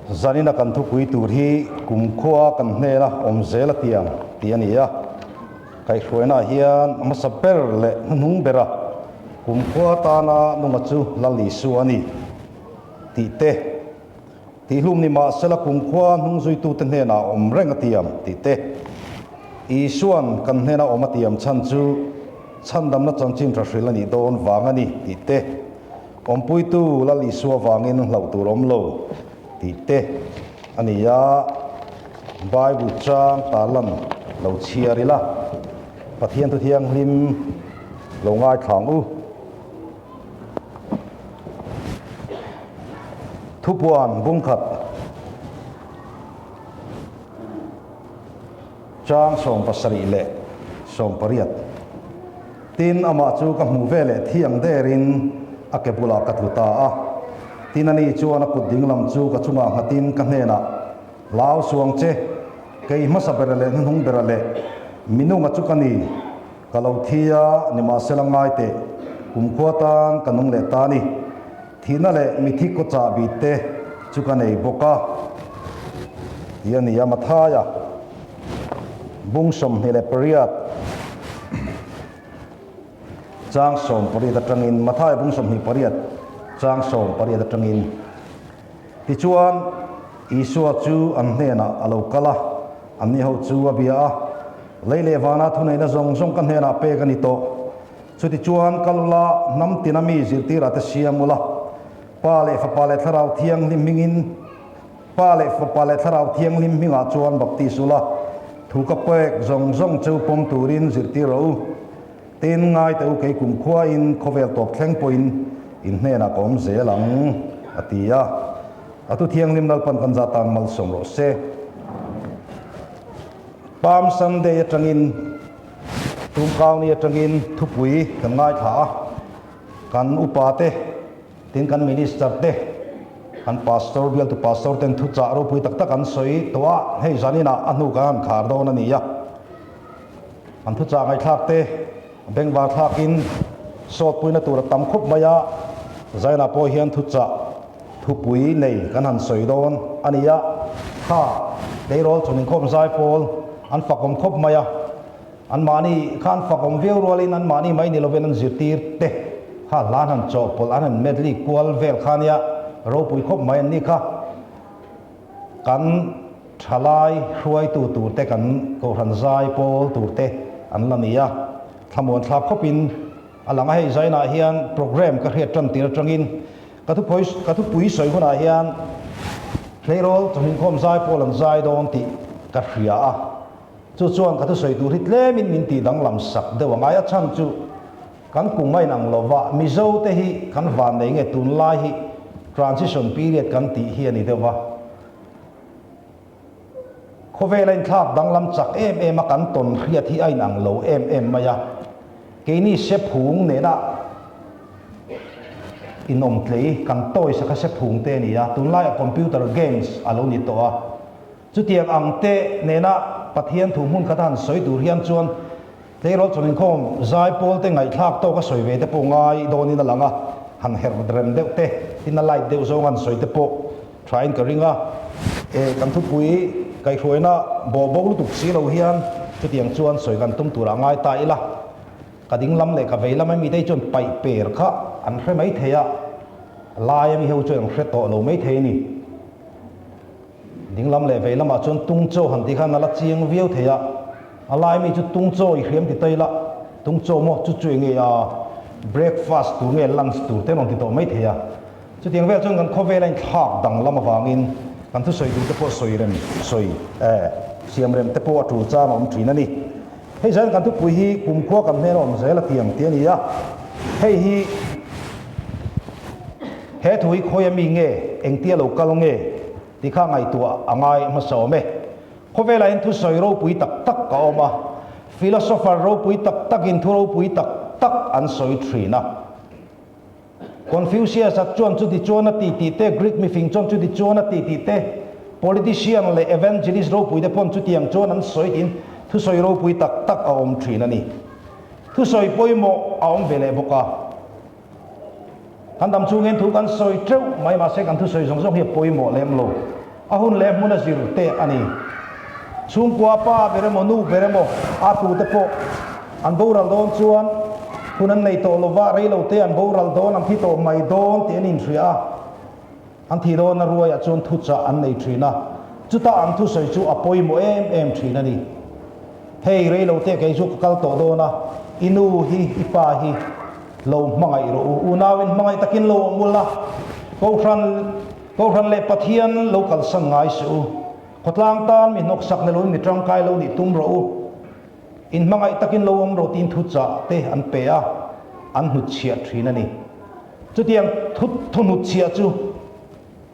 Zanina kan thupui tur hi kumkhua kan hnena awm zel a tiang tih a ni a. Kaihhruainaah hian hmasa ber leh hnuhnung bera kumkhua tana nunga chu Lal Isua a ni tih te, Tihlum ni mahsela kumkhua hnungzuitute hnenah awm reng a tiam tih te, Isua'n kan hnena awm a tiam chhan chu chhandamna chanchin tha hrilh a nih dawn vang a ni tih te, Awmpuitu Lal Isua vangin hlauh tur awm lo tih te a ni a, Bible chang tarlan lo chhiar ila, Pathian thu thianghlim lo ngaithla ang u. Thupuan bungkhat chang 70 leh 80. Tin, amah chu ka hmuh ve leh thiang derin a ke bulah ka tlu ta a. Tin, ani chuan a kut dinglam chu ka chungah nghatin ka hnenah, Hlau suang che, kei hmasa bera leh hnuhnung bera leh minunga chu ka ni. Ka lo thi a, nimahsela ngai teh, kumkhua tan ka nung leh ta ni. Thihna leh mithi kaw chahbi te chu ka nei bawk a, tih a ni a. Mathaia bung 28 chang 18 atangin, Mathaia bung 28 chang 18 atangin, Tichuan, Isua chu an hnenah a lo kal a, anni ho chu a bia a, Lei leh vana thuneihna zawng zawng ka hnenah pek a ni tawh. Chutichuan, kal ula, hnam tina mi zirtirah te siam ula, Pa leh Fapa leh Thlarau Thianghlim hmingin, Pa leh Fapa leh Thlarau Thianghlim hmingah chuan baptis ula, thu ka pek zawng zawng cheu pawm turin zirtir rawh u. Tin, ngai teh u, kei kumkhuain khawvel tawp thleng pawhin in hnenah ka awm zel ang, a ti a. A thu thianghlim Lalpan kan za tan malsawm rawh se. Palm Sunday atangin Tumkauni atangin thupui kan ngaithla a, kan upa te, tin kan minister te, kan pastor, bialtu pastor ten thuchah ropui tak tak an sawi tawh a, hei zaninah a hnu kan han khar dawn a ni a. An thuchah ngaihthlak te bengvar thlakin sawtpuina tur a tam khawp mai a, Zainah pawh hian thuchah thupui nei kan han sawi dawn a ni a, kha tleirawl chhun inkhawm zai pawl an fakawm khawp mai a, anmahni kha an fakawm viau rualin anmahni mai ni lovin an zirtir te kha hla an han chawhpawlh an han medley kual vel kha nia ropui khawp mai an ni kha. Kan thalai hruaitu turte kan Kohhran zai pawl turte an la ni a, thlamuan thlak khawpin a lang a. Hei zainah hian programme ka hriat tan tir atangin ka thupui ka thupui sawi hunah hian tleirawl chawhmingkhawm zai pawl an zai dawn tih ka hria a, chu chuan ka thusawi tur hi tlemin min tih danglam sak deuh a ngai a chhan chu Kan kum a inang lo va, Mizo te hi kan vannei nge tunlai hi transition period kan tih hi a ni deuh va. Khawvel a inthlak danglam chak em em a kan tawn hriat hi a inang lo em em mai a. Keini sephung nena inawmtlei kan toys a kha sephung te a ni a, tunlaiah computer games a lo ni tawh a. Chutiang ang te nena Pathian thu hmun khat a han sawi tur hian chuan Tleirawl chuan inkhawm zai pawl te ngaihthlak tawk a sawi ve te pawh ngai dawnin a lang a, han herh rem deuh te, tin a light deuh zawng han sawi te pawh thain ka ring a. E, kan thupui kaihhruaina bawh bo lutuk si lo hian chutiang chuan sawi kan tum turah ngai ta ila, ka ding lam leh ka vei lam ami te hi chuan paih per kha an hre mai thei a, lai ami ho chuan an hre tawh lo mai thei a ni. Dinglam leh vei lamah chuan tung chaw han tih khan a la chiang viau thei a, a lai mi chu tung chaw i hriam ti ta ila, tung chaw maw chu chu enge a breakfast tur nge lunch tur te rawn ti tawh mai thei a. Chutiang vel chuan kan khawvel a inthlak danglam avangin kan thusawi tur te pawh sawi rem sawi eh siam rem te pawh a tul chang a awm thin a ni. Hei zan kan thupui hi kumkhua kan hmel a awm zel a tiang tih a ni a, hei hi he thu hi khawi ami nge, engtia lo kal nge tih kha ngaihtuah a ngai hmasa awm e. Khawvelah hian thusawi ropui tak tak a awm a, philosopher ropui tak takin thu ropui tak tak an sawi thin a. Confucius-a chuan chuti chuan a ti tih te, Greek mifing chuan chuti chuan a ti tih te, politician leh evangelist ropui te pawn chutiang chuan an sawi tiin thusawi ropui tak tak a awm thin a ni. Thusawi pawimawh a awm ve leh bawk a. Kan dam chungin thu kan sawi teuh mai mahse kan thusawi zawng zawng hi a pawimawh lem lo. A hun leh hmun a zir te a ni. Chhungkua pa ber emaw nu ber emaw a tute pawh an boral dawn chuan hun an nei tawh lova, reilo te an boral dawn, an thi tawh mai dawn tih an inhria a. An thi dawn a ruaiah chuan thuchah an nei thin a, chuta an thusawi chu a pawimawh em em thin a ni. Hei reilo te kei chu ka kal tawh dawn a, i nu hi i pa hi lo hmangaih rawh u, unauin hmangaih takin lo awm ula, Kohhran Kohhran leh Pathian lo kalsan ngai suh u, khawtlang tan mi hnawksak ni loin mi tangkai lo nih tum rawh u, in hmangaih takin lo awm rawh tiin thuchah te an pe a, an hnutchhiah thin a ni. Chutiang thu thuhnutchhiah chu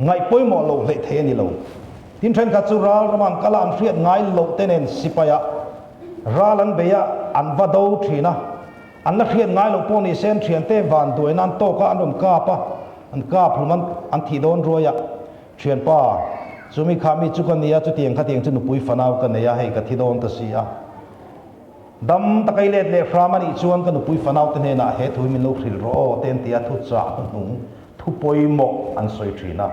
ngaih pawimawh loh hleih thei a ni lo. Tin thenkhat chu ral rama an kal a, an hriat ngai loh te nen sipaiah ral an bei a, an va do thin a. An la hriat ngai loh pawh ni se an thiante van duai nan tawk a, an rawn kap a, an kap hlum an an thih dawn ruai a. Thianpa, chumi kha mi chu ka nia, chutiang khatiang chu nupui fanau ka nei a, hei ka thi dawn ta si a. Dam taka i let leh hram a nih chuan ka nupui fanau te hnenah he thu hi min lo hrilh rawh aw te an ti a, thu chah hnuhnung thu pawimawh an sawi thin a.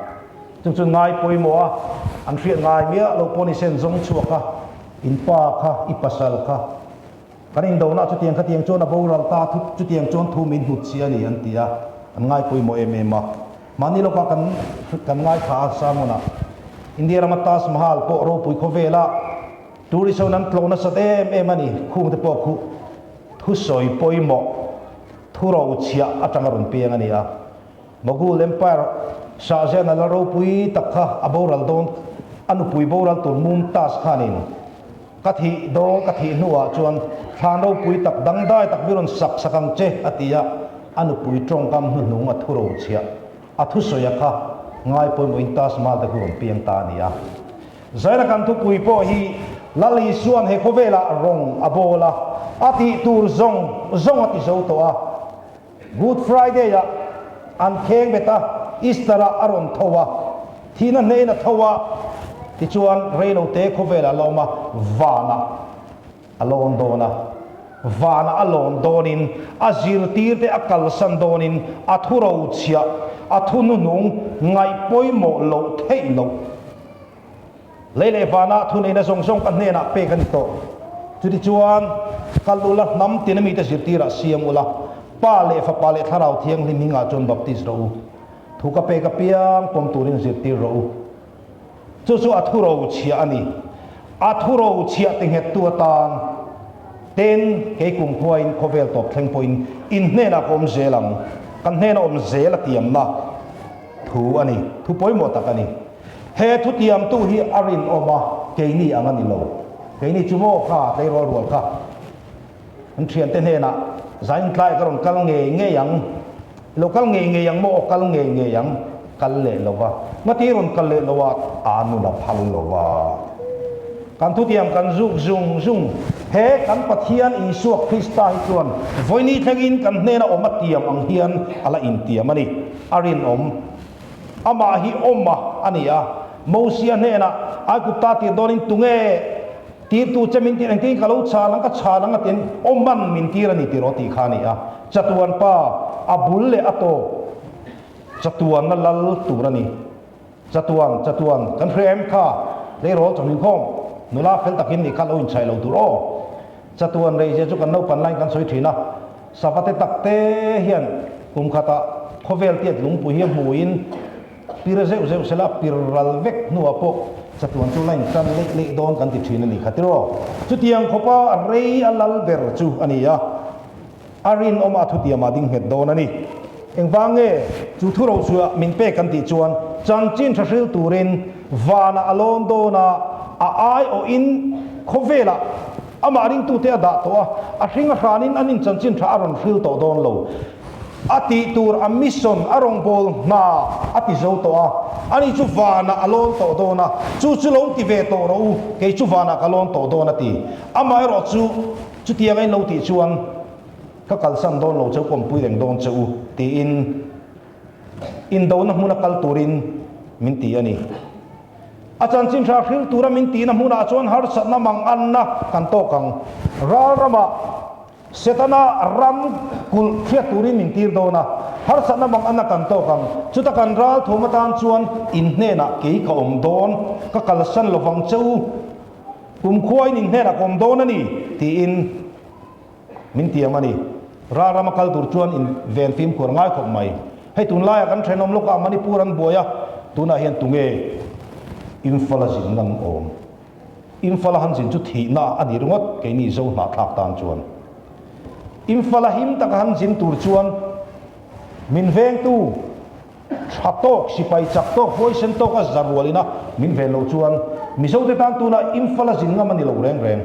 Chung chu ngai pawimawh a, an hriat ngai miah lo pawh ni se an zawng chhuak a, in pa kha, i pasal kha, kan indonah chutiang khatiang chuan a boral ta, thu chutiang chuan thu min hnut si a ni an ti a, an ngai pawimawh em em a. Mahni lawkah kan kan ngaithla a sermon-ah India rama Taj Mahal pawh ropui khawvela Tourist ho an tlawh nasat em em a ni, khung te pawh khu thusawi pawimawh thu rochhiah atanga rawn piang a ni a. Mughal Empire Shah Jahan a la ropui tak kha a boral dawn, a nupui boral tur Mumtaz khanin ka thih dawn ka thih hnuah chuan thlan ropui tak dangdai tak mi rawn sak sak ang che a ti a, a nupui tawngkam hnuhnung a thu rochhiah a thusawi a kha ngai pawimawhin Taj Mahal te khu rawn piang ta a ni a. Zaina kan thupui pawh hi Lal Isua'n he khawvelah rawng a bawl a, a tih tur zawng zawng a ti zo tawh a. Good Friday-ah an kheng bet a, Easter-ah a rawn tho a, thihna hnehin a tho a, tichuan reilote khawvelah a la awm a, vanah A lawn dawn a, vanah a lawn dawnin, a zirtirte a kalsan dawnin, a thu rochhiah, a thu hnuhnung ngaih pawimawh loh theih loh. Lei leh vanah thuneihna zawng zawng ka hnenah pek a ni tawh. Chutichuan, kal ula, hnam tina mite zirtirah siam ula, Pa leh Fapa leh Thlarau Thianghlim hmingah chuan baptis rawh u. Thu ka pek apiang pawm turin zirtir rawh u. Chu chu a thu rochhiah a ni. A thu rochhiah ti nghettu atan ten kei kumkhuain khawvel tawp thleng pawhin in hnenah ka awm zel ang, kan hnena awm zel a tiamna thu a ni, thu pawimawh tak a ni. He thu tiamtu hi a rinawm a, keini ang a ni lo. Keini chu maw kha tleirawl rual kha an thiante hnenah zain tlai ka rawn kal ngei ngei ang. Lo kal ngei ngei ang maw? Aw kal ngei ngei ang. Kal leh lo va. Ngati rawn kal leh lo a, aa nun a phal lo va. Kan thutiam kan zuk zung zung. He kan Pathian Isua Krista hi chuan vawini thlengin kan hnena awm a tiam ang hian a la intiam a ni. A rinawm. Amah hi awma a ni a. Mosia hnenah Aigupta tir dawnin tunge Tirtu che min tir engtin ka lo chhal ang ka chhal ang a tin aw man min tir a ni tiraw tih kha a ni a. Chatuan pa a bul leh a tawp chatuanna lal tur a ni. Chatuan chatuan kan hria em kha tleirawl chawhming khawm nula fel takin nih kha lo inchhaih lo tur aw. Chatuan reizia chu kan naupan laiin kan sawi thin a, savate takte hian kum khatah khawvel tiat lungpui hi a hmuin Pir zeuh zeuh sela pir ral vek hnuah pawh chatuan chu line tan leih leih dawn kan ti thin a ni kha tiraw. Chutiang khawpa rei a lal ber chu a ni a, a rinawm a thutiamah ding nghet dawn a ni. Engvang nge chu thu rochhuah min pek kan tih chuan chanchin tha hril turin vanah a lawn dawn a, a aiawhin khawvelah amah ringtute a dah tawh a, a hring a hranin an inchanchin tha a rawn hril tawh dawn lo. A tih tur a mission a rawngbâwl hna a ti zo tawh a, ani chu vânah a lâwn tawh dâwn a, chu chu lo ti ve tawh rawh u, kei chu vânah ka lâwn tawh dâwn a ti. Amaherawh chu chutiang a in lo tih chuan ka kalsan dâwn lo che u, ka awmpui reng dâwn che u tiin indona hmuna kal tûrin min ti a ni. A chanchin hra hril tûra min tihna hmunah chuan harsatna manganna kan tâwk ang. Râl ramah Setana ram kulh hriat turin min tir dawn a. Harsatna mang ana kan tawk ang. Chuta kan ralthuam atan chuan in hnenah kei ka awm dawn, ka kalsan lovang che u. Kumkhuain in hnenah ka awm dawn a ni, tiin min tiam a ni. Ral rama kal tur chuan in ven fimkhur ngai khawp mai. Hei tunlaiah kan thenawm lawkah Manipur an buai a, tunah hian tunge Imphal a zin ngam awm? Imphal a han zin chu thihna a ni ringawt keini Zo hnahthlak tan chuan. Imphal a him taka han zin tur chuan min vengtu tha tawk, sipai chak tawk, huaisen tawk a za rualin a min ven loh chuan Mizote tan tunah Imphal a zin ngam a ni lo reng reng.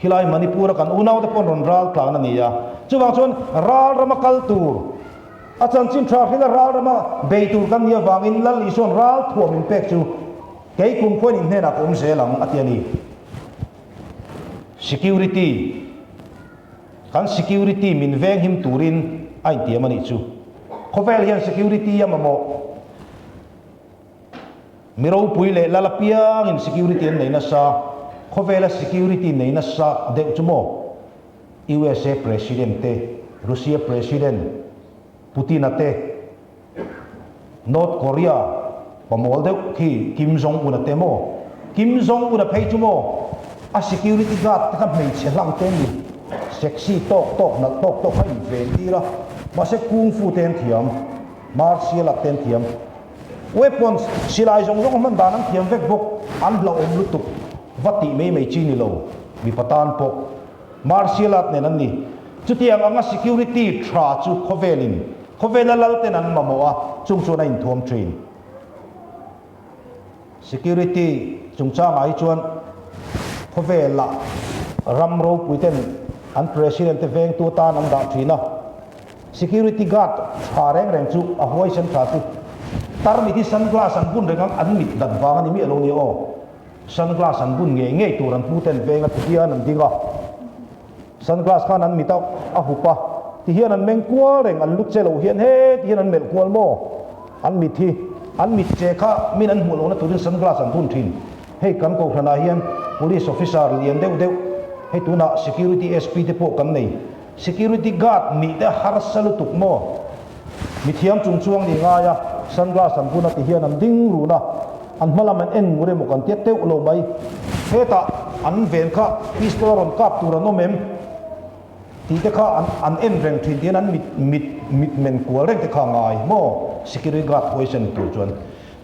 Khilai Manipur a kan unaute pawh an rawn ral tlan a ni a, chuvang chuan ral rama kal tur, a chanchin tha hrila ral rama bei tur kan nih avangin Lal Isua'n ral thuam min pek chu kei kum khuain in hnenah ka awm zel ang a ti a ni. Security, Kan security min venghim turin a intiam a nih chu. Khawvel hian security a mamawh. Mi ropui leh lal apiangin security an nei nasa, khawvela security nei nasa deuh chu maw? USA President te, Russia President Putin-a te, North Korea pamawl deuh khi Kim Jong Un-a te maw? Kim Jong Un-a phei chu maw? A security guard te kha hmeichhe hlang te an ni, sexy tawk tawk, nalh tawk tawk kha inven tir a, mahse kung fu te an thiam, martial art te an thiam. Weapons, silai zawng zawng hman dan an thiam vek bawk, an hlauhawm lutuk, va tih mai mai chi ni lo, mipa tan pawh martial art nen an ni. Chutiang anga security tha chu khawvelin, khawvela lal ten an mamawh a, chung chuan a inthuam thin. Security chungchangah hi chuan khawvela ram ropui ten an president te vengtu atan an dah thin a. Security guard tha reng reng chu a huaisen tha chu tarmit hi sunglass an bun reng ang an mit dat vang a ni miah lo nia aw. Sunglass an bun ngei ngei tur an pu ten veng a ti hian an ding a. Sunglass khan an mit a a hup a ti hian an meng kual reng an lu che lo hian he ti hian an melh kual maw an mit hi an mit che kha min an hmuh lohna turin sunglass an bun thin. Hei kan kohhranah hian police officer lian deuh deuh hei tunah security SP te pawh kan nei. Security guard nih te harsa lutuk maw? Mithiam chung chuang ni ngai a, sunglass an bun a ti hian an ding run a, an hma lam an en ngur emaw kan tia teuh lo mai. Hetah an ven kha pistol a rawn kap tur an awm em? Tih te kha an an en reng thin tiin an mit mit mit men kual reng te kha a ngai maw? Security guard huaisen ni tur chuan.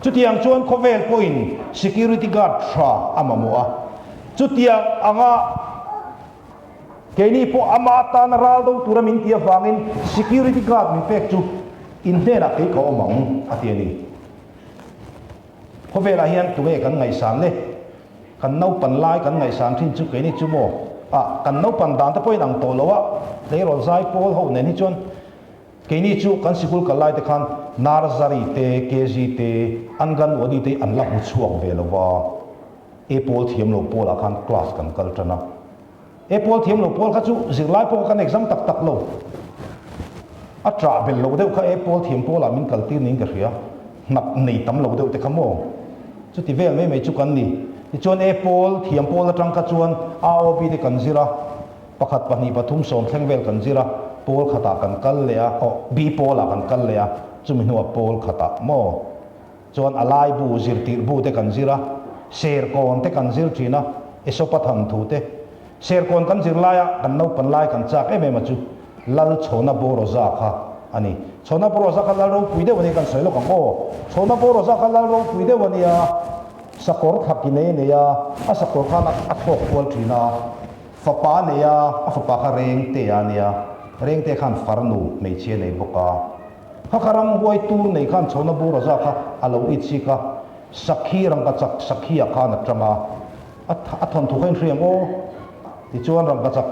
Chutiang chuan khawvel pawhin security guard tha a mamawh a, chutiang anga Keini pawh ama atana ral do tura min ti avangin security guard min pek chu in hnenah kei ka awm ang a ti a ni. Khawvelah hian tunge kan ngaihsan le? Kan naupan lai kan ngaihsan thin chu keini chu maw? Ah, kan naupan dan te pawhin ang tawh lo a, tleirawl zai pawl ho nen hi chuan keini chu kan sikul kal lai te khan Narzary te, KG te, Anganwadi te an la hmu chhuak ve lo va. E pawl thiam lo pawlah khan class kan kal tan a. E pawl thiam lo pawl kha chu zirlai pawh kha kan exam tak tak lo. A ṭah bel lo deuh kha e pawl thiam pawlah min kal tir niin ka hria. Hnap nei tam lo deuh te kha maw? Chuti vel mai mai chu kan ni. Tichuan e pawl thiam pawl aṭang kha chuan AOB te kan zir a, pakhat pahnih pathum sawm thleng vel kan zir a, pawl khatah kan kal leh a, aw B pawlah kan kal leh a, chumi hnuah pawl khatah maw? Chuan a lai bu, zirtirh bu te kan zir a, serkawn te kan zir thin a, Esopa than thu te. Serkawn kan zir laia kan naupan lai kan chak em em a chu Lal Chhawna Bawrawza kha a ni. Chhawna Bawrawza kha Lal ropui deuh a nia kan sawi lawk ang aw. Chhawna Bawrawza kha Lal ropui deuh a nia, sakawr thla ki nei a nei a, a sakawr khan a thlawk kual thin a, fapa a nei a, a fapa kha Rengtea a nia, Rengtea khan farnu hmeichhia a nei bawk a. Kha kha ramhuai tur nei khan chhawna bur a za kha a lo it sik a, sakhi rangkachak sakhi ah khan a tang a, a thawnthu kha inhria ang aw. Tichuan rangkachak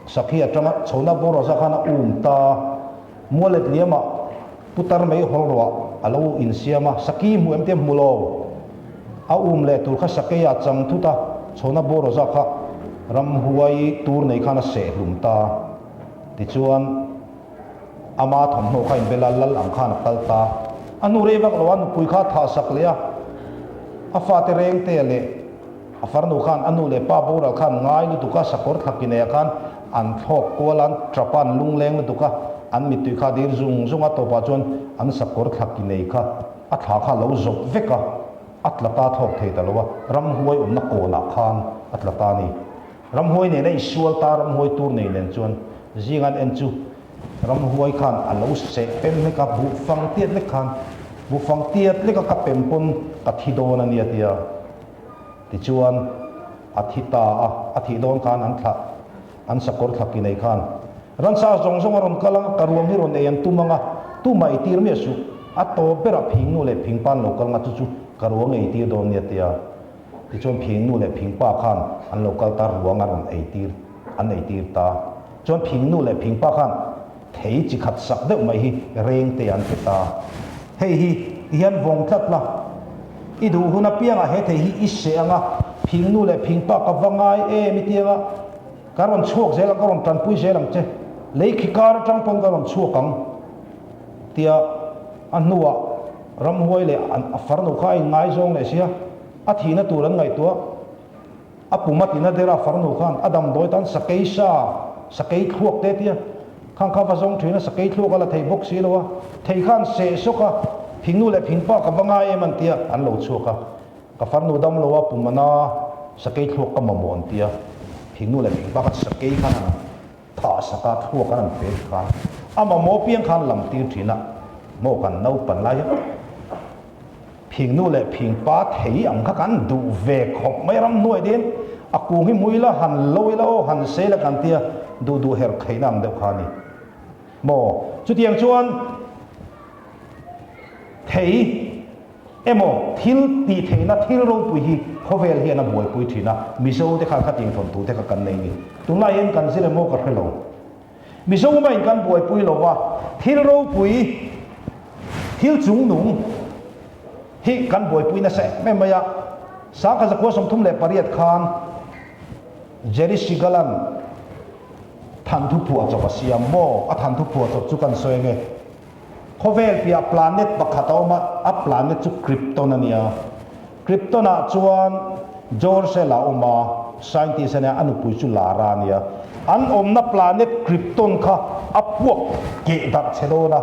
sakhi a tang a, chhawna bur a za khan a um ta, mualet liamah putar mei hawl ruah a lo insiam a, sakhi hmu em te hmu lo, a um leh tur kha sakei ah chang thut a, chhawna bur a za kha ramhuai tur nei khan a seh hlum ta. Tichuan. Ama thawmhnaw kha inbel a, lal ang khan a kal ta. A hnu rei vak lo a nupui kha a thah sak leh a, a fate rengte leh a farnu khan a nu leh pa boral khan ngai lutuk a, sakawr thla ki neiah khan an thlawk kual a, an tap a, an lungleng lutuk a. An mittui kha a dir zung zung a, tawpah chuan an sakawr thla ki nei kha a thla kha a lo zawp vek a, a tla ta thlawk thei ta lo a, ramhuai awmna kawnah khan a tla ta a ni. Ramhuai nen a insual ta, ramhuai tur nei nen chuan zing an en chu ramhuai khan a lo seh pem hlek a, buhfang tiat lek khan, buhfang tiat leka ka pem pawn ka thi dawn a nia tia. Tichuan a thi ta a, a thih dawn khan an thlah, an sakawr thla ki nei khan ransa zawng zawng a rawn kal ang a, ka ruang hi rawn ei an tum ang a, tumah ei tir miah suh, a tawp berah phing nu leh phing pan lo kal ang a, chu chu ka ruang ei tir dawn nia tia. Tichuan phing nu leh phing pa khan an lo kal ta ruang a rawn ei tir, an ei tir ta. Chuan phing nu leh phing pa khan thei chi khat sak deuh mai hi reng te an pe ta. Hei hi ti hian vawng tlat la, i duh hun apiangah he thei hi i seh ang a, phing nu leh phing pa ka va ngai em i ti ang a, ka rawn chhuak zel ang, ka rawn tanpui zel ang che, lei khi kar atang pawn ka rawn chhuak ang tia a hnuah ramhuai leh a farnu kha a inngaizawng leh sia, a thihna tur an ngaihtuah. A pum a tina der a, farnu khan a damdawi tan sakei sa, sakei thluak te tia khang kha va zawng thin a, sakei thluak a la thei bawk si lo a, thei khan seh sawk a, phingnu leh phingpa ka va ngai em an tia, an lo chhuak a, ka farnu dam lo a, pum a na, sakei thluak ka mamawh an tia, phingnu leh phingpa khan sakei khan an thah sak a, thluak an an pe khan a mamawh piang khan lam tir thin a, maw kan naupan lai hian. Phingnu leh phingpa thei ang kha kan duh ve khawp mai ramhnuai din a kung hi hmu ila han lo ila aw han sei ila kan tia duh duh herh theihna ang deuh kha a ni maw chutiang chuan thei emaw thil tih theihna thil ropui hi khawvel hian a buaipui thin a Mizo te khan khatiang thawnthu te kha kan nei ni tunlai hian kan zir emaw ka hre lo. Mizo maiin kan buaipui lo va, thil ropui, thil chungnung hi kan buaipui nasa em em mai a. Sangkhat zakua 38 khan Jerry Siegel-a'n thanthu phuahchawp a siam maw? A thanthu phuahchawp chu kan sawi ange. Khawvel piah planet pakhat a awm a, a planet chu Krypton a nia. Krypton-ah chuan Jor-El a awm a, scientist a nia, a nupui chu Lara a nia. An awmna planet Krypton kha a puak keh darh chhe dawn a,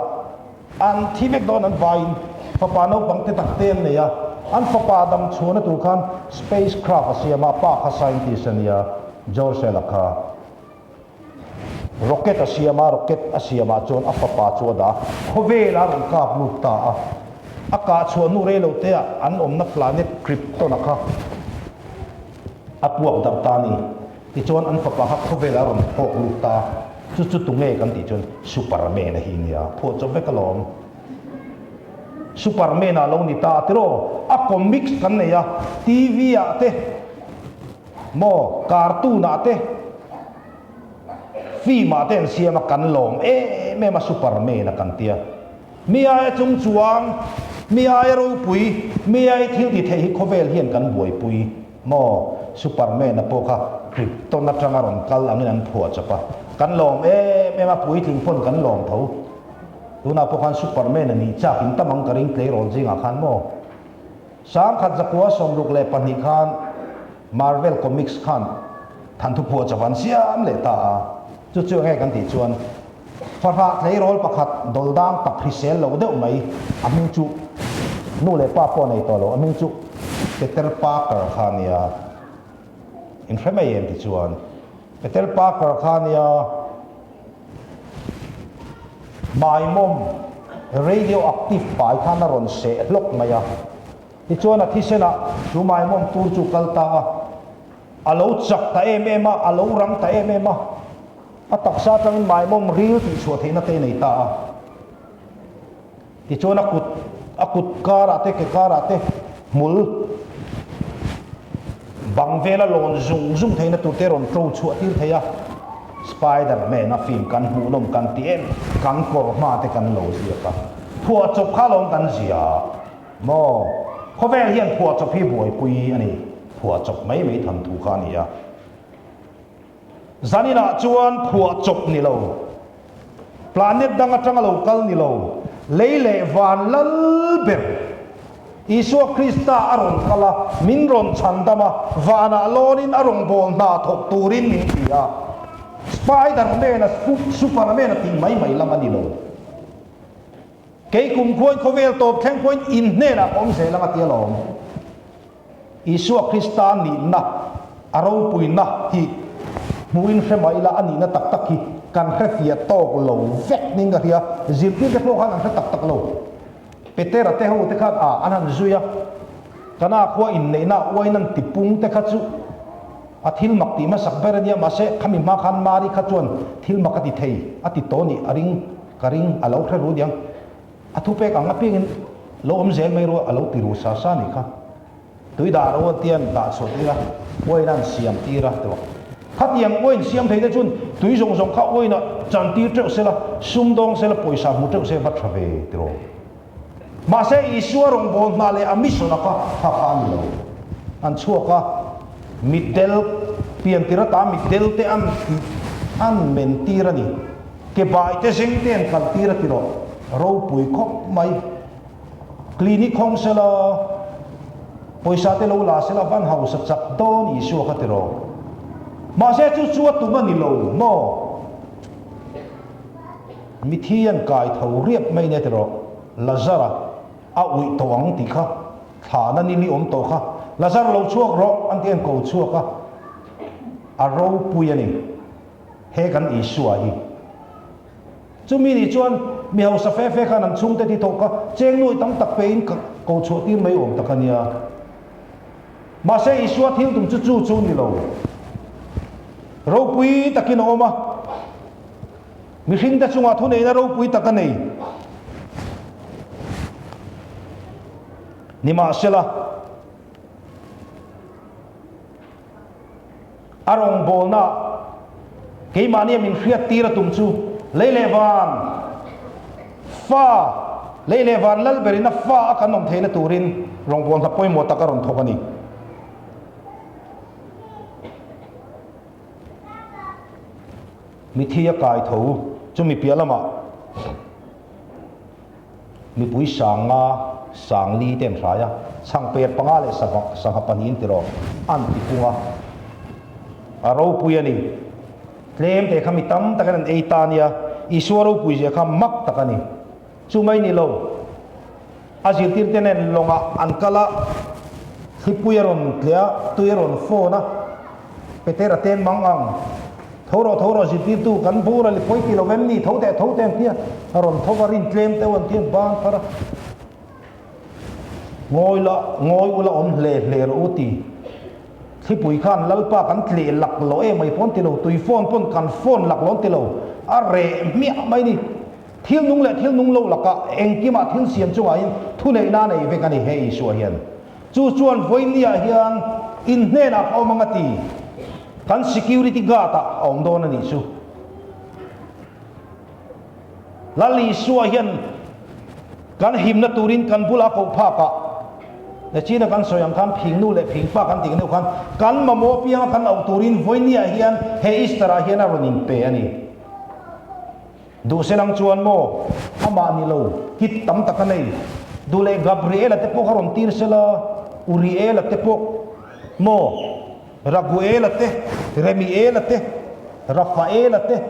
an thi vek dawn an vaiin. Fapa naupang te tak te an nei a, an fapa dam chhuahna tur khan spacecraft a siam a, a pa kha scientist a nia, Jor-El-a kha. Rocket a siam a, rocket a siamah chuan a fapa chu a dah a, khawvel a rawn kap lut ta a. A kah chhuah hnu rei lo te ah an awmna planet Krypton-a kha a puak darh ta a ni. Tichuan an fapa kha khawvel a rawn phawk lut ta a, chu chu tunge kan tih chuan Superman-a hi nia, phuah chawp vek alawm. Superman-a lo ni ta a tiraw, a comics kan nei a, TV-ah te, Maw cartoon ah te film ah te an siam a kan lawm em em a superman a kan tia mi aia chung chuang mi aia ropui mi aia thil ti theih hi khawvel hian kan buaipui maw superman a pawh kha krypton atanga rawn kal angin an phuah chawp a kan lawm em em a puitling pawn kan lawm tho tunah pawh khan superman a nih chak in tam ang ka ring tleirawl zingah khan maw. 1962 khan Marvel Comics khan thanthu phuah chawp an siam leh ta a, chu chu enge kan tih chuan fahrah tleirawl pakhat dawldang tak hrisel lo deuh mai a hming chu nu leh pa pawh a nei tawh lo, a hming chu Peter Parker kha a nia, in hre mai em ti chuan Peter Parker kha a nia. Maimawm radioactive pai khan a rawn seh hlawk mai a, tichuan a thisenah chu maimawm tur chu kal ta a, a lo chak ta em em a, a lo rang ta em em a, a taksa atangin maimawm ril tihchhuah theihna te a nei ta a. Tichuan a kut a kut karah te ke karah te hmul bang vela lawn zung zung theihna tur te rawn to chhuah tir thei a, Spider Man a film kan hmuhnawm kan ti em kan kawr hma te kan lo ziak a, phuahchawp kha lawm kan zia maw? Khawvel hian phuahchawp hi buaipui a ni, phuahchawp mai mai tham thu kha a ni a. Zaninah chuan phuahchawp ni lo, planet dang atanga lo kal ni lo, lei leh van lal ber Isua Krista a rawn kal a, min rawn chhandam a, vanah lawnin a rawngbâwl hna thawk turin min ti a. Spiderman a Superman a tih mai mai lam a ni lo. Kei kum khuain khawvel tawp thleng pawhin in hnenah ka awm zel ang a ti alawm. Isua Krista nihna, a ropuina hi hmuhin hre mah ila a nihna tak tak hi kan hre fiah tawk lo vek ning ka hria. Zirtirte pawh khan an hre tak tak lo. Petera te ho te khan a an han zui a, Kana khua inneihna uain an tipung te kha chu a thil mak tih hmasak ber a nia, mahse khami hma khan Mari kha chuan thil mak a ti thei a ti tawh nih a ring ka ring a lo hre ru niang. A thupek ang apiangin lo awm zel mai ruah a lo ti ru sa sa nih kha. Tui dah ro an tian dah chhuah tir a, uain an siam tir a tawh. Khatiang uain siam thei te chuan tui zawng zawng kha uain ah chan tir teuh sela, sum dawng sela, pawisa hmu teuh se va tha ve tiraw. Mahse Isua rawngbâwl hna leh a mission a kha kha kha a ni lo. An chhuak a, mitdel pian tir ata mitdel te an an men tir a ni. Ke bai te zeng te an kal tir a ti rawh. Ropui khawp mai. Clinic hawng sela, pawisa te lo la sela van hausa chak dawn Isua kha ti rawh. Mahse chu chu a tum a ni lo maw? Mithi an kai tho riap mai nia ti rawh. Lazara a uih tawh ang tih kha thlahna ni li awm tawh kha. Lazar lo chhuak rawh an ti an ko chhuak a, a ropui a ni. He kan Isua hi. Chumi nih chuan mi hausa fe fe khan an chhungte ti thawk kha cheng nuai tam tak pein ka ko chhuah tir mai awm tak a nia. Mahse Isua thil tum chu chu chu ni lo. Ropui takin a awm a. Mihringte chungah thuneihna ropui tak a nei. Nimahsela, A rawngbawlna keimahnia min hriat tir a tum chu lei leh van fa, lei leh van lal berin a fa a kan awm theihna turin rawngbawlna pawimawh tak a rawn thawk a ni. Mithi a kai tho chumi piah lamah Mipui sanga sangli te an hrai a, chhangper panga leh sangha pahnihin tiraw an ti pung a, a ropui a ni. Tlem te kha mi tam takin an ei ta nia, Isua ropui zia kha mak tak a ni. Chu mai ni lo, a zirtirte nen lawngah an kal a, thlipui a rawn tleh a, tui a rawn fawn a, Petera ten mang ang, Tho rawh, tho rawh, zirtirtu, kan bur a li pawi ti lo em ni? Tho teh, tho teh an ti a, a rawn tho va, rin tlem deuh an ti a, ban phar a, Ngawi la, ngawi ula awm hle hle rawh u ti. Thlipui khan Lalpa kan tleh lak lo em mai pawn ti lo, tui phone pawn kan phone lak lo an ti lo, a reh hmiah mai ni. Thil nung leh thil nung lo lakah engkimah thil siam chungah in thuneihna a nei vek a ni he Isua hian. Chu chuan vawinia hian in hnenah ka awm ang a ti. Kan security guard ah a awm dawn a nih chu. Lal Isua hian kan himna turin kan bula koh phak ah Nachina kan sawi ang khan phing nu leh phing pa kan tih deuh khan kan mamawh apianga kan auh turin vawinia hian he Easter ah hian a rawn inpe a ni. Duhselang chuan maw amah ni lo kit tam tak a nei. Duh leh Gabriela te pawh kha rawn tir sela, Uriela te pawh maw, Raguela te, Remiela te, Rafaela te,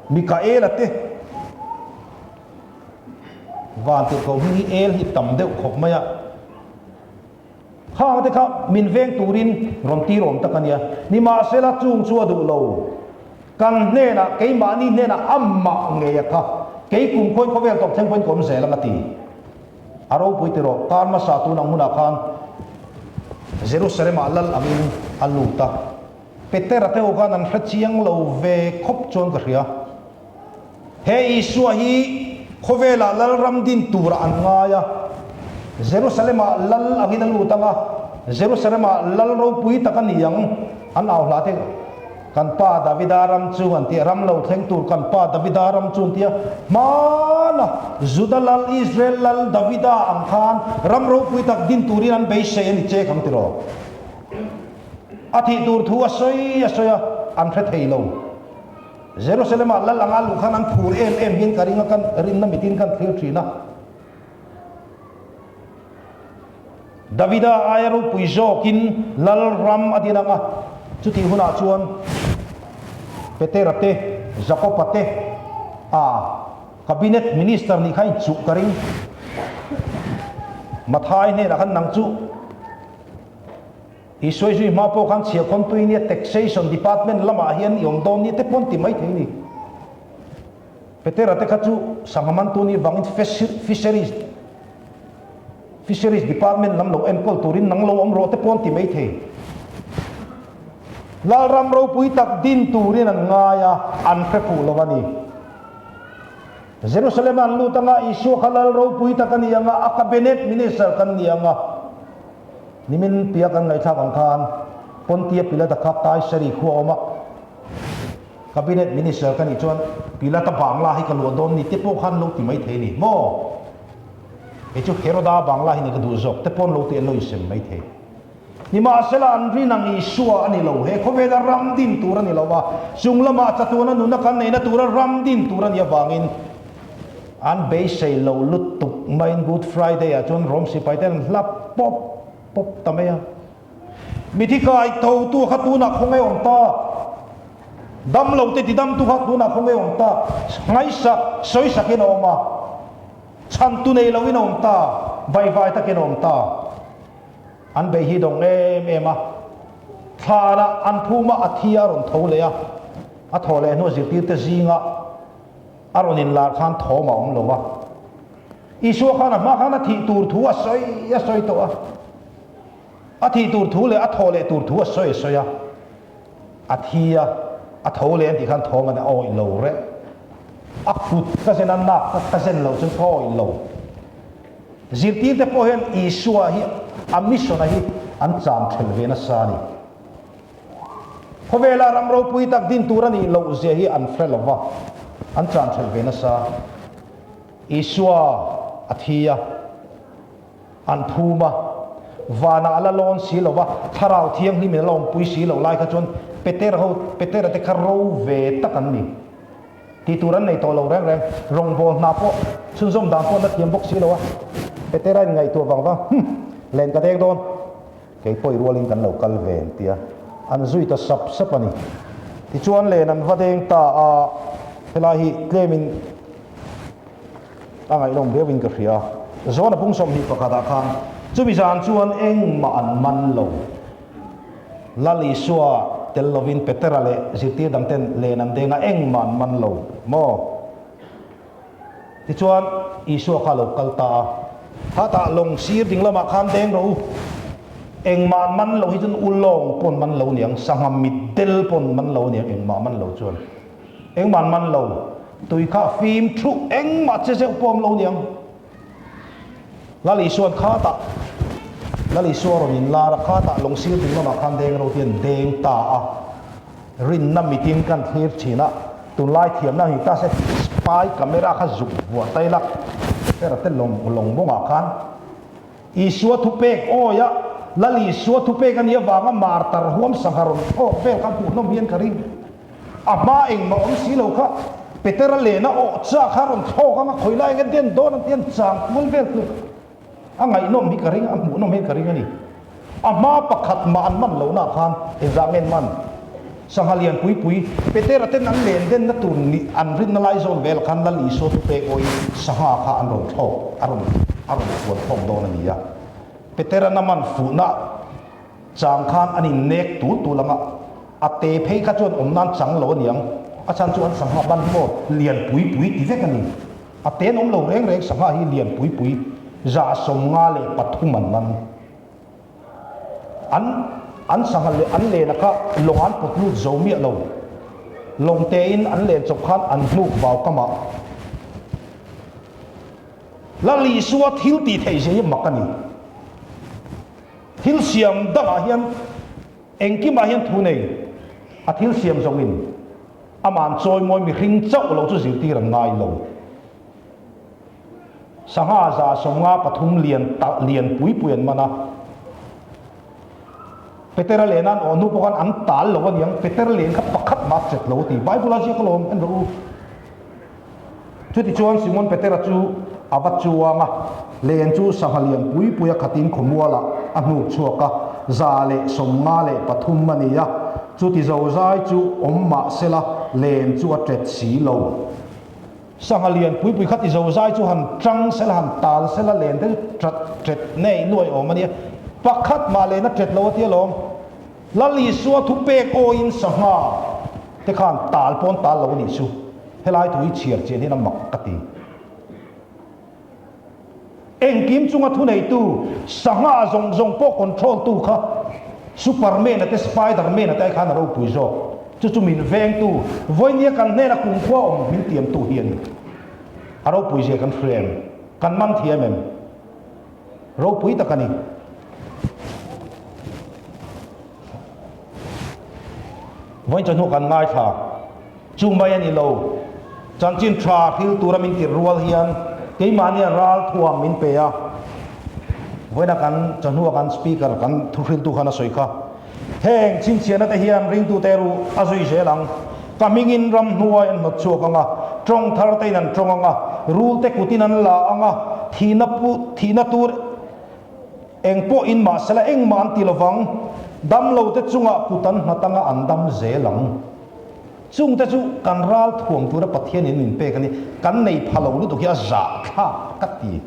Mikaela te. Vantirhkoh hming hi El hi tam deuh khawp mai a. Khang te kha min veng turin rawn tir awm tak a nia. Nimahsela chung chu a duh lo. Kan hnenah, keimahni hnenah amah ngei a kha, kei kum khawiin khawvel tawp thleng pawhin ka awm zel ang a ti. A ropui ti rawh, kar hmasa tun ang hunah khan Jerusalem-ah lal angin a lut a. Petera te ho khan an hre chiang lo ve khawp chuan ka hria. He Isua hi khawvelah lalram din turah an ngai a, Jerusalem-ah lal angin a lut ang a, Jerusalem-ah lal ropui tak a ni ang, an au hlah te Kan pa Davida ram chu an ti a, ram lo thleng tur kan pa Davida ram chu an ti a, hmana Juda lal, Israel lal Davida ang khan ram ropui tak din turin an beisei a ni che kang tiraw? A thih tur thu a sawi a sawi a, an hre thei lo. Jerusalem-ah lal anga luh khan an phur em em hian ka ring a, kan rinna mitin kan thlir thin a. Davida aia ropui zawkin lal ram a din ang a, chutih hunah chuan Petera te, Jakob-a te a Cabinet Minister nih kha inchuh ka ring. Mathai hnenah khan nang chu i sawi zui hma pawh khan chhiahkhawn tui nia Taxation Department lamah hian i awm dawn nia te pawh an ti mai thei ni. Petera te kha chu sangha mantu nih vangin Fisheries Fisheries Department lam lo enkawl turin nang lo awm rawh te pawh an ti mai thei. Lalram ropui tak din turin an ngai a, an hre fuh lo a ni. Jerusalem ah an lut anga, Isua kha Lal ropui tak a ni anga, a Cabinet Minister kan ni anga. Nimin pia kan ngaihthlak ang khan Pontia Pilata kha Kaisari khua a awm a, Cabinet Minister ka nih chuan Pilata bangla hi ka luah dawn ni te pawh khan lo ti mai thei a ni maw? Kei chu Heroda bangla hi ni ka duh zawk te pawh an lo ti an lo insem mai thei. Nimahsela an rin ang Isua a ni lo, he khawvela ram din tur a ni lo va, chung lamah chatuana nuna kan neihna tura ram din tur a nih avangin an beisei lo lutuk maiin Good Friday ah chuan Rom sipai ten an hlap pawp pawp ta mai a. Mithi kai thotu kha tunah khawnge awm ta? Damlo te tidamtu kha tunah khawnge awm ta? Ngaihsak, sawisakin a awm a, chhantu nei loin a awm ta, vaivai takin a awm ta. An bei hi dawng em em a, thlanah an phum a, a thi a rawn tho leh a, a thaw leh hnu zirtirte zinga a rawn inlar khan thawm a awm lo va. Isua khan a hma khan a thih tur thu a sawi a sawi tawh a, a thih tur thu leh a thaw leh tur thu a sawi a sawi a, a thi a, a tho leh an tih khan thawm a awih lo reng. A kut ka zen a, nak ka zen loh chuan ka awih lo. Zirtirte pawh hian Isua hi a mission-a hi an cham ṭhelh ve nasa a ni. Khawvela ram ropui tak din tur a nih loh zia hi an hre lo va, an cham ṭhelh ve nasa. Isua a thi a, an phum a, vanah a la lawn si lo va, Thlarau Thianghlimin a la awmpui si loh lai kha chuan Petera ho, Petera te kha ro ve tak an ni. Tih tur an nei tawh lo reng reng. Rawngbâwl hna pawh chhunzawm dan pawh an la thiam bawk si lo a. Petera in ngaihtuah vang vang, Hum! Len ka deng dawn. Kei pawh i rualin kan lo kal ve an ti a. An zui ta sap sap a ni. Tichuan len an va deng ta a, helai hi tlemin a ngaihnawm viauin ka hria. Zawna pung 21 ah khan chumi zan chuan engmah an man lo. Lal Isua tel lovin Petera leh zirtir dangten len an deng a, engmah an man lo maw? Tichuan, Isua kha a lo kal ta a, Khatah lawng sir ding lamah khan deng rawh u, engmah an man lo hi chuan u lawng pawn man lo niang, sangha mitdel pawn man lo niang, engmah man lo chuan engmah an man lo, tui kha a fim thuh engmah che zeuh pawh awm lo niang. Lal Isua'n khatah Lal Isua rawn inlar a, khatah lawng sir ding lamah khan deng ro hian deng ta a, rinna mitin kan thlir thin a, tunlai thiamna hi ta se spy camera kha zuk vuah ta ila, hera te lawng lawng bawngah khan Isua thupek awi a, Lal Isua thupek a nih avanga martar huam sangha rawn thlawk vel kha hmuhnawm hian ka ring. A hma engmah awm si lo kha Petera lena awh chak kha rawn thlawk anga khawi lai enge den dawn an ti an chang kual vel tur a ngaihnawm hi ka ring a hmuhnawm hian ka ring a ni. A hma pakhat mah an man lohna khan engzah nge an man? Sangha lian pui pui Petera ten an len denna tur ni an rinna lai zawn vel khan Lal Isua chu pek awiin sangha kha an rawn thlawk a rawn a rawn fuan khawm dawn a ni a. Petera na man fuhna Chang khan an innek tul tul ang a, a te phei kha chuan awm nan chang lo a niang, a chhan chu an sangha ban hi maw lian pui pui ti vek a ni. A te an awm lo reng reng sangha hi lian pui pui 153 an man. An an sangha leh an lena kha lawng an pawt lut zo miah lo. Lawng tein an len chawp khan an hnuk vau kamah. Lal Isua thil tih theih zia hi mak a ni. Thil siam dangah hian engkimah hian thu nei, a thil siam zawngin aman chawimawi mihring chauh lo chu zirtir an ngai lo. Sangha 153 lian talh lian pui pui an man a. Petera lena an awh hnu pawh khan an tal lo a niang, Petera len kha pakhat mah a chet lo a ti. Bible a ziak alawm, en rawh u. Chutichuan Simon Petera chu a va chuang a, len chu sangha lian pui pui a khatin khawmualah a hnuk chhuak a, 153 a ni a. Chuti zozai chu awm mah sela len chu a ṭet si lo. Sangha lian pui pui kha ti zozai chu han ṭang sela han tal sela len te chu ṭat ṭet nei nuai awm a nia. Pakhat mah len a ṭet lo a tia lawm. Lal Isua thu pek awiin sangha te khan tal pawn tal lo a nih chu. Helai thu hi chhiar chian hian a mak ka ti. Engkim chunga thuneitu, sangha zawng zawng pawh control tu kha Superman-a te Spider-Man-a te ai khan a ropui zawk. Chu chu min vengtu, vawinia kan hnena kumkhua awm min tiamtu hi a ni. A ropui zia kan hria em? Kan man thiam em? Ropui tak a ni. Vawiin chawhnu kan ngaithla. Chu mai a ni lo. Chanchin tha hril tura min tirh rual hian keimahnia ral thuam min pe a. Vawiina kan chawhnua kan speaker kan thuhriltu khan a sawi kha. Heng chhinchhiahna te hian ringtute ru a zui zel ang. Ka hmingin ramhnuai an hnawt chhuak ang a, tawng thar tein an tawng ang a, rul te kutin an la ang a, thihna pu thihna tur Eng pawh in mahsela engmah an ti lovang, damlo te chungah kut an nghat anga an dam zel ang. Chung te chu kan ral thuam tura Pathian in min pek a ni, kan nei pha lo lutuk hi a zahthlak ka ti,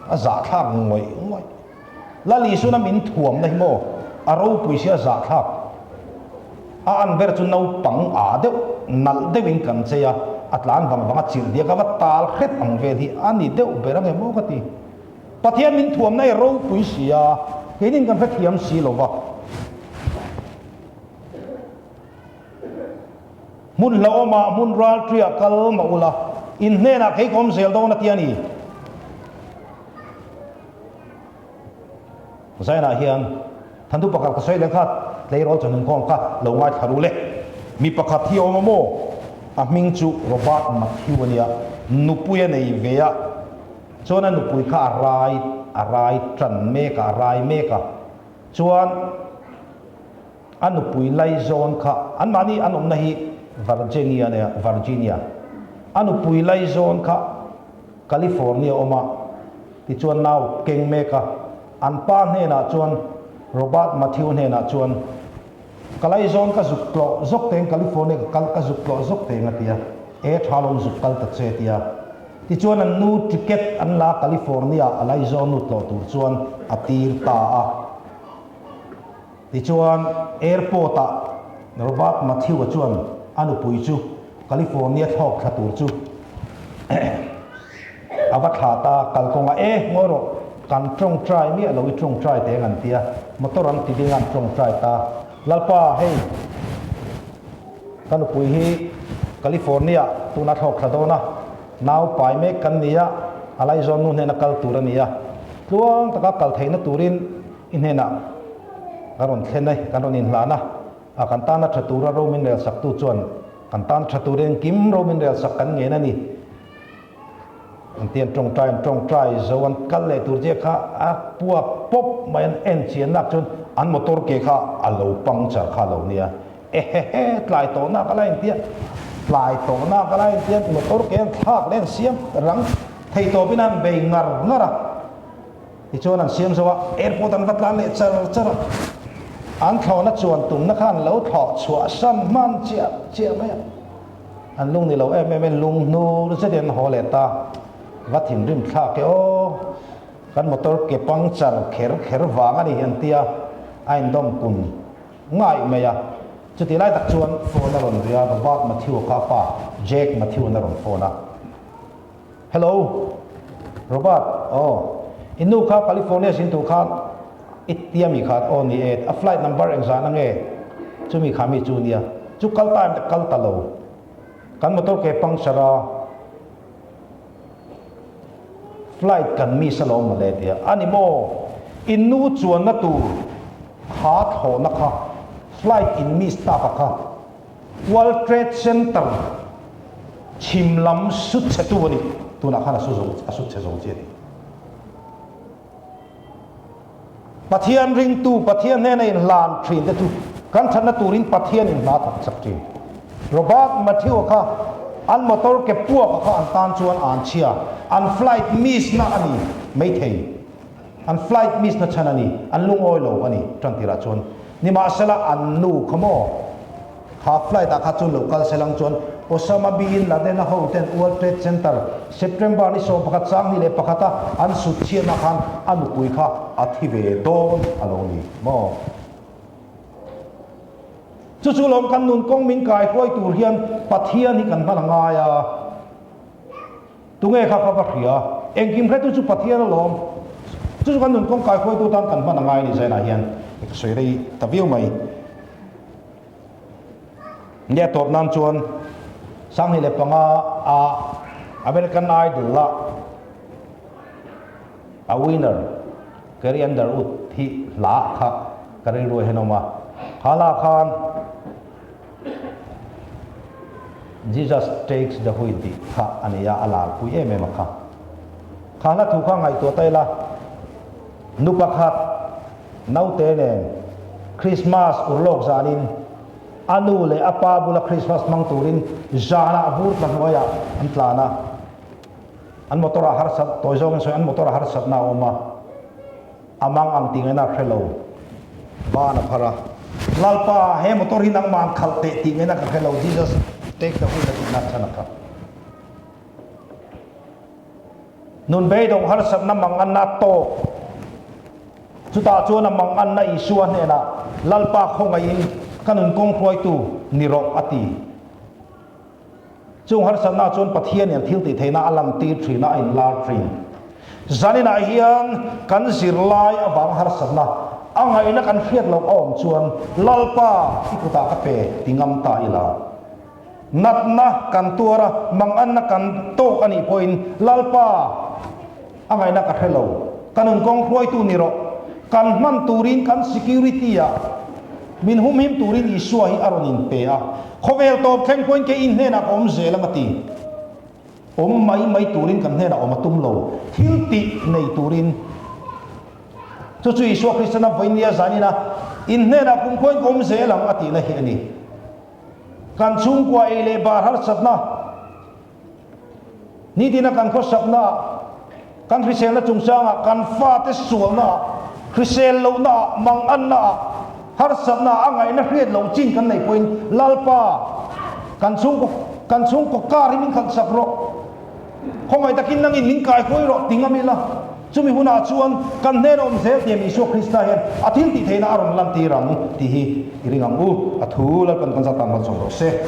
a zahthlak ngawih ngawih. Lal Isuna min thuamna hi maw a ropui si a zahthlak. A an ber chu naupang aa deuh, nalh deuhin kan chei a, a tlan vang vang a chirh diak a va tal hret ang vel hi a ni deuh ber ange maw ka ti. Pathian min thuamna hi ropui si a, keinin kan hrethiam si lo va. Hmun hlauhawmah hmun ralṭiah kal mah ula, in hnenah kei ka awm zel dawn a ti a ni. Zainah hian Thantu pakhat ka sawi leh kha tleirawl chawhnunkhawm kha lo ngaithla ru le. Mi pakhat hi a awm a maw? A hming chu Robert Matthew a nia, nupui a nei ve a. Chuan a nupui kha a rai a rai tan mek a, a rai mek a. Chuan a nupui laizawn kha, anmahni an awmna hi Virginia nia, Virginia. A nupui laizawn kha California awm a, tichuan nau keng mek a. An pa hnenah chuan, Robert Matthew hnenah chuan, Ka laizawn ka zuk tlawh zawk teng California ka kal ka zuk tlawh zawk teng a ti a, e tha lo zuk kal ta che a ti a. Tichuan an nu ticket an la California a laizawn nu tlawh tur chuan a tir ta a. Tichuan airport ah Robert Matthew-a chuan a nupui chu California thlawk thla tur chu A va thla ta, kalkawngah e, ngawi rawh, kan tawngtai miah lo i tawngtai teng an ti a, motor an ti ding a an tawngtai ta. Lalpa, hei, ka nupui hi California tuna thlawk thla dawn a, nau pai mek kan ni a, a laizawn nu hnena kal tur a ni a, tluang taka kal theihna turin i hnenah ka rawn thlen e, kan rawn inhlan a, a kan tana tha tura ro min rel saktu chuan kan tan tha turin engkim ro min rel sak kan ngen a ni. An ti an tawngtai an tawngtai zo an kal leh tur chiah kha a puak pawp mai an en chian nak chuan an motor ke kha a lo puncture kha a lo nia ehehe tlai tawh nak a la intia tlai tawh nak a la intia motor ke an thlak leh an siam rang thei tawpin an bei ngar ngar a tichuan an siam zo a airport an va tlan leh char char a an thlawhna chuan tumna kha an lo thlawh chhuah san hman chiah chiah mai a. An lung ni lo em em in lung hnur zet in an haw leh ta. Va thinrim thlak e aw. Kan motor ke puncture kher kher vang a ni an ti a, a indawm kun ngaih mai a. Chutih lai tak chuan phone a rawn ri a, Robert Matthew-a kha a pa Jack Matthew-a'n a rawn phone a. Hello, Robert, aw, i nu kha California zin tur khan i tia mi khan aw ni e, a flight number engzah na nge? Chumi kha mi chu nia, chu kal ta em kal ta lo, kan motor ke puncture a, flight kan miss alawm mawle tia, a ni maw, i nu chuanna tur kha thlawhna kha flight in miss tak a kha. World Trade Center chhim lam sut chhetu a ni. Tunah khan a su zo, a sut chhe zo chi a ni. Pathian ringtu, Pathian hnena inhlan thin te chu kan thatna turin Pathian in hna thawk chak thin. Robert Matthew-a kha an motor ke puaka kha an tan chuan an chhia, an flight miss na a ni maithei. An flight miss na chhan a ni, an lungawi lo a ni tan tirah chuan. Nimahsela an nu kha maw? Kha flight ah kha chuan lo kal selang chuan Osama Bin Laden a ho ten World Trade Center September ni 11 21 a an sut chhiatna khan a nupui kha a thi ve dawn a lo ni maw? Chu chu lawm kan nun kawng min kai huai tur hian Pathian hi kan hman a ngai a. Tunge kha kha va hria? Engkim hretu chu Pathian alawm. Chu chu kan nun kawng kai huaitu tan kan hman a ngai a ni zainah hian ka sawi rei ta viau mai. Nia tawp nan chuan 2005 a American Idol a a winner Carrie Underwood hi hla kha ka rilru hian a awm a. Kha hla khan Jesus takes the wheel tih kha a nei a, a larpui em em a kha. Kha hla thu kha ngaihtuah ta ila, nu pakhat naute nen Christmas urlawk zanin a nu leh a pa bula Christmas hmang turin zanah vur tla hnuaiah an tlan a. An motor ah harsat, tawi zawngin sawi an motor ah harsatna a awm a, a mang ang tih ngaihna a hre lo. Van a phar a, Lalpa, he motor hi nangmah an khalh teh tih ngaihna ka hre lo, Jesus take the wheel a tihna chhan a kha. Nun beidawng harsatna mang anna a tawk. Chutah chuan a mang anna Isua hnenah, Lalpa khawngaihin ka nun kawng hruaitu ni rawh a ti. Chung harsatna chuan Pathian hian thil tih theihna a lantir thin a, a inlar thin. Zaninah hian kan zirlai avanga harsatna a ngaihna kan hriat loh a awm chuan Lalpa i kutah ka pe ti ngam ta ila. Natna kan tuar a, manganna kan tawk a nih pawhin Lalpa a ngaihna ka hre lo, ka nun kawng hruaitu ni rawh, kan hman turin kan security ah min humhim turin Isua hi a rawn inpe a, khawvel tawp thleng pawhin kei in hnenah ka awm zel ang a ti. Awm mai mai turin kan hnenah awm a tum lo, thil tih nei turin. Chu chu Isua Kristana vawinia zanina in hnenah kumkhuain ka awm zel ang a tihna hi a ni. Kan chhungkua ei leh bar harsatna, Nitina kan khawsaknaah, kan hriselna chungchangah, kan fate sualnaah, hrisel lohnaah, mangannaah, harsatnaah a ngaihna hriat loh chin kan neih pawhin Lalpa, kan chhungkaw kan chhungkaw kar hi min khalhsak rawh, khawngaih takin nangin min kaihruai rawh ti ngam ila, chumi hunah chuan kan hnena awm zel tiam Isua Krista hian a thil tih theihna a rawn lantir ang tih hi i ring ang u. A thu Lalpan kan zat tan malsawm rawh se.